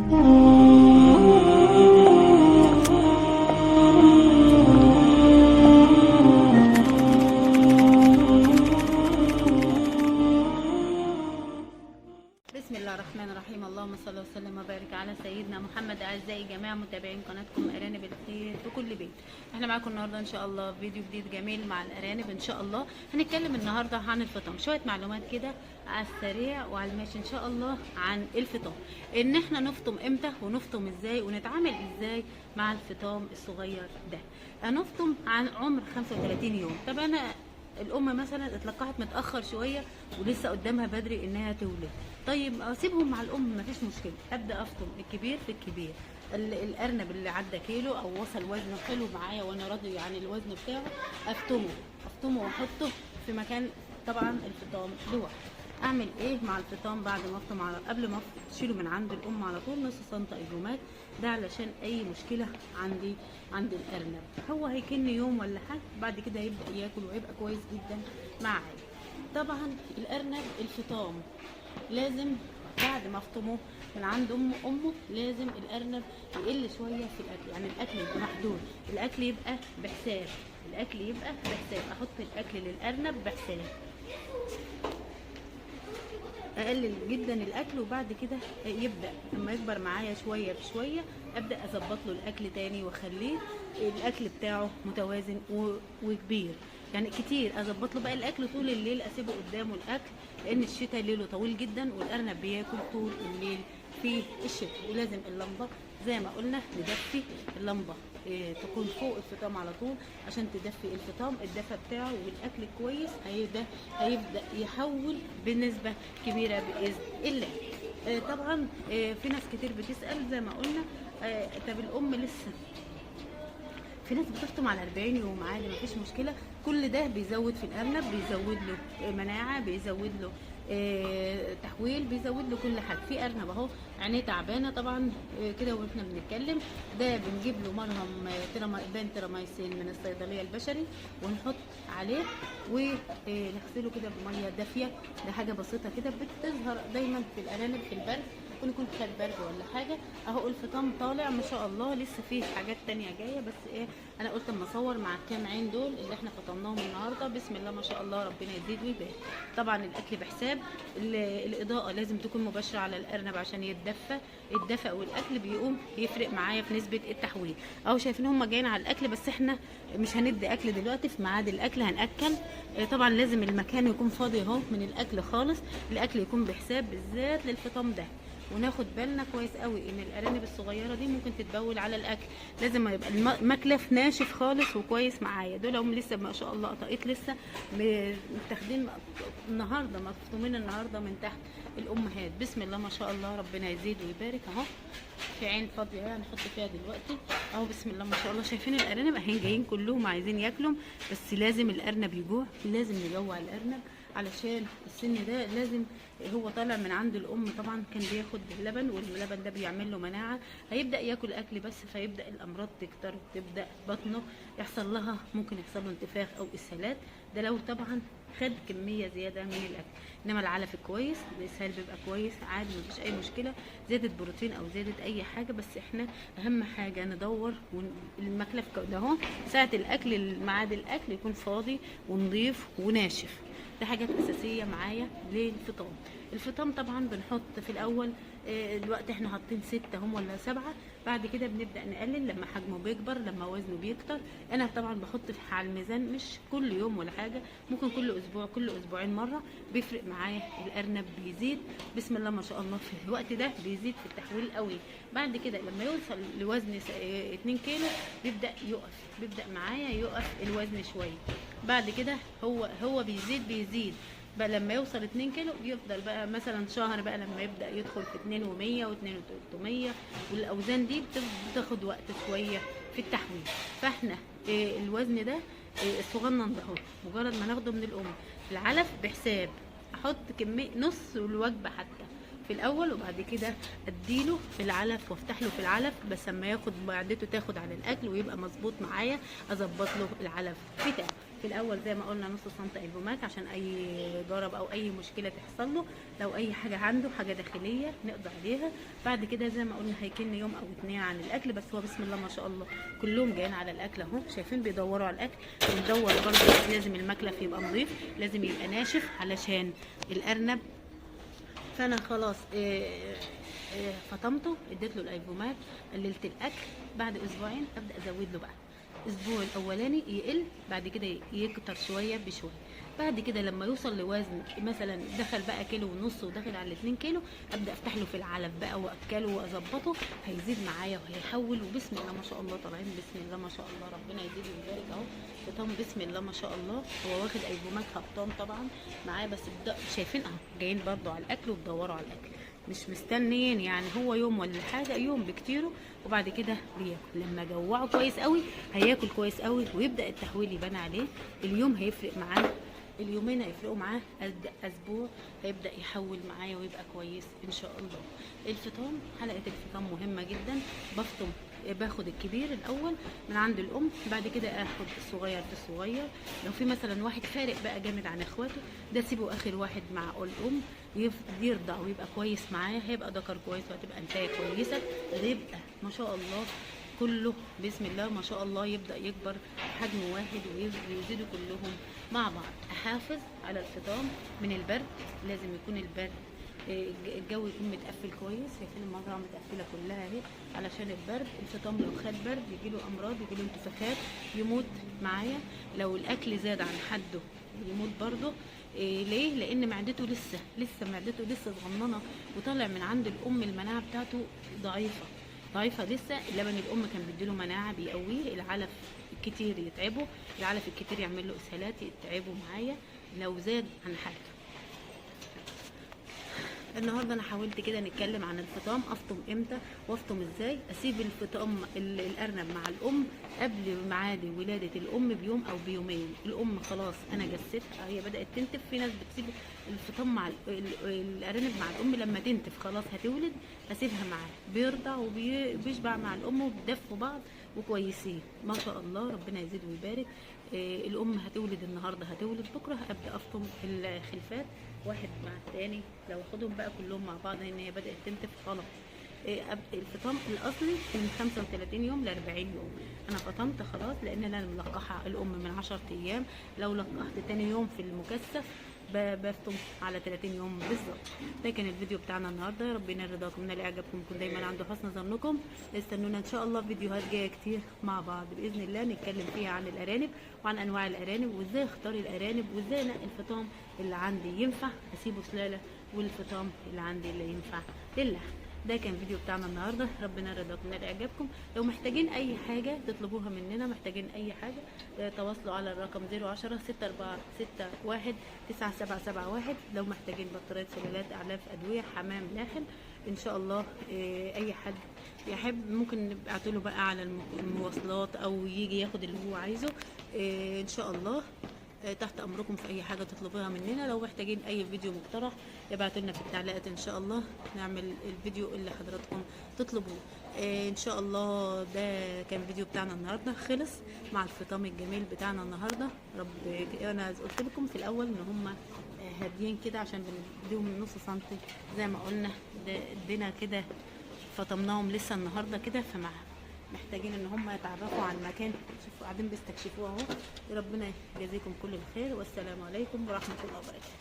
بسم الله الرحمن الرحيم. اللهم صل وسلم وبارك على سيدنا محمد. اعزائي جميع متابعين قناتكم ارانب الخير في كل بيت، احنا معاكم النهارده ان شاء الله فيديو جديد جميل مع الارانب. ان شاء الله هنتكلم النهارده عن الفطام، شوية معلومات كده على السريع وعلى الماشي ان شاء الله عن الفطام، ان احنا نفطم امتى ونفطم ازاي ونتعامل ازاي مع الفطام الصغير ده. هنفطم عن عمر 35 يوم. طب انا الام مثلا اتلقحت متاخر شوية ولسه قدامها بدري انها تولد، طيب اسيبهم مع الام مفيش مشكلة، ابدا افطم الكبير في الكبير. الارنب اللي عدى كيلو او وصل وزنه حلو معايا وانا راضي عن الوزن بتاعه، افطمه واحطه في مكان طبعا الفطام لوحده. اعمل ايه مع الفطام بعد ما افطم؟ على قبل ما اشيله من عند الام على طول نص سنتي ايزومات، ده علشان اي مشكلة عندي عند الارنب. هو هيكن يوم ولا حاجة، بعد كده هيبدا ياكل وهيبقى كويس جدا معايا. طبعا الارنب الفطام لازم بعد ما افطمه من عند امه لازم الارنب يقل شوية في الاكل، يعني الاكل يبقى محدود، الاكل يبقى بحساب، الاكل يبقى بحساب. احط الاكل للارنب بحساب، اقلل جدا الاكل، وبعد كده يبدا لما يكبر معايا شوية بشوية ابدا اظبط له الاكل تاني واخليه الاكل بتاعه متوازن وكبير، يعني كتير. اظبط له بقى الاكل طول الليل، اسيبه قدامه الاكل، لان الشتاء ليلة طويل جدا والارنب بياكل طول الليل في الشتاء. ولازم اللمبة زي ما قلنا ندفي اللمبة، تكون فوق الفطام على طول عشان تدفي الفطام، الدفى بتاعه والاكل كويس هيبدا يحول بنسبة كبيرة باذن الله. طبعا في ناس كتير بتسال زي ما قلنا، طب الام لسه، في ناس بتفطم على 40 يوم عادي مفيش مشكلة. كل ده بيزود في الارنب، بيزود له مناعة، بيزود له تحويل، بيزود له كل حاجة. في ارنب اهو عينيه تعبانة طبعا، كده واحنا بنتكلم، ده بنجيب له مرهم بنتراميسين من الصيدلية البشري ونحط عليه ونغسله كده بميه دافيه. ده حاجة بسيطة كده بتظهر دايما في الارانب في البرد، ممكن يكون خد برد ولا حاجة. اهو الفطام طالع ما شاء الله، لسه فيه حاجات تانية جاية، بس ايه انا قلت اما اصور مع الكام عين دول اللي احنا فطمناهم النهارده. بسم الله ما شاء الله، ربنا يزيد ويبارك. طبعا الاكل بحساب، الاضاءة لازم تكون مباشرة على الارنب عشان يتدفى، الدفء والاكل بيقوم يفرق معايا في نسبه التحويل. اهو شايفين هم جايين على الاكل، بس احنا مش هندي اكل دلوقتي، في ميعاد الاكل هناكل. طبعا لازم المكان يكون فاضي اهو من الاكل خالص، الاكل يكون بحساب بالذات للفطام ده. وناخد بالنا كويس قوي ان الارانب الصغيرة دي ممكن تتبول على الاكل، لازم يبقى المكلف ناشف خالص وكويس معايا. دول هم لسه ما شاء الله قطايط لسه متاخدين النهارده، مفطومين النهارده من تحت الامهات. بسم الله ما شاء الله، ربنا يزيد ويبارك. اهو في عين فاضية هنحط فيها دلوقتي اهو. بسم الله ما شاء الله، شايفين الارانب اهي جايين كلهم عايزين ياكلوا، بس لازم الارنب يجوع، لازم نجوع الارنب علشان السن ده لازم هو طالع من عند الام طبعا كان بياخد لبن، واللبن ده بيعمل له مناعة، هيبدا ياكل اكل بس، فيبدا الامراض تكتر وتبدا بطنه يحصل لها، ممكن يحصل له انتفاخ او اسهالات، ده لو طبعا خد كمية زيادة من الاكل. انما العلف الكويس الاسهال بيبقى كويس عادي مفيش اي مشكلة، زادت بروتين او زادت اي حاجة، بس احنا اهم حاجة ندور المكلف ده اهو ساعة الاكل، ميعاد الاكل يكون فاضي ونضيف وناشف. ده حاجات اساسية معايا للفطام. الفطام طبعا بنحط في الاول، الوقت احنا حاطين 6 هم ولا 7، بعد كده بنبدا نقلل لما حجمه بيكبر، لما وزنه بيكتر. انا طبعا بحط على الميزان مش كل يوم ولا حاجة، ممكن كل اسبوع كل اسبوعين مرة، بيفرق معايا الارنب بيزيد بسم الله ما شاء الله في الوقت ده، بيزيد في التحويل قوي. بعد كده لما يوصل لوزن 2 كيلو بيبدا يقف، بيبدا معايا يقف الوزن شوية. بعد كده هو بيزيد بقى لما يوصل 2 كيلو بيفضل بقى مثلا شهر بقى لما يبدأ يدخل في 2 و100 و2 و300، والاوزان دي بتاخد وقت شوية في التحويل. فاحنا الوزن ده الصغنن ده اهو مجرد ما ناخده من الام، العلف بحساب، احط كمية نص الوجبة حتى في الاول، وبعد كده اديله في العلف وافتح له في العلف، بس اما ياخد معدته تاخد على الاكل ويبقى مظبوط معايا اظبط له العلف بتاعه. في الاول زي ما قلنا نص سنتي ايفوماك عشان اي جرب او اي مشكلة تحصل له، لو اي حاجة عنده حاجة داخلية نقضي عليها. بعد كده زي ما قلنا هيكن يوم او 2 عن الاكل، بس هو بسم الله ما شاء الله كلهم جايين على الاكل اهو، شايفين بيدوروا على الاكل. بندور برده، لازم المكلف يبقى نظيف، لازم يبقى ناشف علشان الارنب. فانا خلاص فطمته، اديت له الايفوماك، قللت الاكل. بعد اسبوعين ابدا ازود له بقى، الاسبوع الاولاني يقل، بعد كده يكتر شوية بشوية. بعد كده لما يوصل لوزن مثلا دخل بقى 1.5 كيلو ودخل على 2 كيلو، ابدا افتح له في العلف بقى واكله واظبطه، هيزيد معايا وهيحول. وبسم الله ما شاء الله طالعين، بسم الله ما شاء الله، ربنا يزيد ويبارك اهو. فطام بسم الله ما شاء الله، هو واخد ايفوماك هبطان طبعا معاه، بس شايفين اهو جايين برضو على الاكل وبدوروا على الاكل، مش مستنيين يعني هو يوم ولا حاجة، يوم بكتيره وبعد كده بياكل. لما جوعه كويس قوي هياكل كويس قوي، ويبدا التحويل يبان عليه. اليوم هيفرق معاه، اليومين هيفرقوا معاه، اسبوع هيبدا يحول معايا ويبقى كويس ان شاء الله. الفطام، حلقة الفطام مهمة جدا. بفطم، باخد الكبير الاول من عند الام، بعد كده اخد الصغير في الصغير. لو في مثلا واحد فارق بقى جامد عن اخواته، ده سيبه اخر واحد مع الام يرضع ويبقى كويس معاه، هيبقى ذكر كويس وهتبقى انتايه كويسة، ويبقى ما شاء الله كله بسم الله ما شاء الله يبدأ يكبر حجم واحد ويزيدوا كلهم مع بعض. احافظ على الفطام من البرد، لازم يكون البرد الجو يكون متقفل كويس. شايفين المزرعة متقفله كلها اهي علشان البرد. الفطام لو خد برد يجيله امراض، يجيله انتفاخات، يموت معايا. لو الاكل زاد عن حده يموت برضه. ليه؟ لان معدته لسه معدته لسه صغننه، وطالع من عند الام المناعة بتاعته ضعيفة ضعيفة لسه. لبن الام كان بيديله مناعة بيقويه، العلف الكتير يتعبه، العلف الكتير يعمل له اسهالات يتعبه معايا لو زاد عن حده. النهارده انا حاولت كده نتكلم عن الفطام، افطم امتى وافطم ازاي، اسيب الفطام الارنب مع الام قبل ميعاد ولاده الام بيوم او بيومين. الام خلاص انا جستها، هي بدات تنتف. في ناس بتسيب الفطام مع الارانب مع الام لما تنتف خلاص هتولد، اسيبها معاه، بيرضع وبيشبع مع الام وبيدفوا بعض وكويسين ما شاء الله، ربنا يزيد ويبارك. الام هتولد النهارده، هتولد بكره، ابدا افطم الخلفات واحد مع الثاني. لو اخدهم بقى كلهم مع بعض لان هي بدات تنتف خلاص. الفطام الاصلي من 35 يوم ل 40 يوم. انا فطمت خلاص لان انا ملقحة الام من 10 ايام، لو لقحت تاني يوم في المكثف بفطم على 30 يوم بالظبط. ده كان الفيديو بتاعنا النهارده، ربنا يرضاكم من اعجابكم، يكون دايما عند حسن ظنكم. استنونا ان شاء الله فيديوهات جاية كتير مع بعض باذن الله، نتكلم فيها عن الارانب وعن انواع الارانب وازاي اختار الارانب وازاي انقي الفطام اللي عندي ينفع اسيبه سلالة والفطام اللي عندي اللي ينفع للحم. ده كان فيديو بتاعنا النهارده، ربنا يرضاكم من اعجابكم. لو محتاجين اي حاجة تطلبوها مننا، محتاجين اي حاجة تواصلوا على الرقم 010 6461 9771. لو محتاجين بطاريات، سلالات، اعلاف، ادوية، حمام لاحم، ان شاء الله اي حد يحب ممكن نبعته له بقى على المواصلات او يجي ياخد اللي هو عايزه. ان شاء الله تحت امركم في اي حاجة تطلبوها مننا. لو محتاجين اي فيديو مقترح ابعتوا لنا في التعليقات، ان شاء الله نعمل الفيديو اللي حضراتكم تطلبوه. ان شاء الله ده كان فيديو بتاعنا النهارده، خلص مع الفطام الجميل بتاعنا النهارده. رب انا قلت لكم في الاول ان هم هاديين كده عشان بنديهم نص سنتي زي ما قلنا، ادينا كده فطمناهم لسه النهارده كده، فمع محتاجين ان هم يتعرفوا على المكان. شوفوا قاعدين بيستكشفوه اهو. ربنا يجازيكم كل الخير، والسلام عليكم ورحمة الله وبركاته.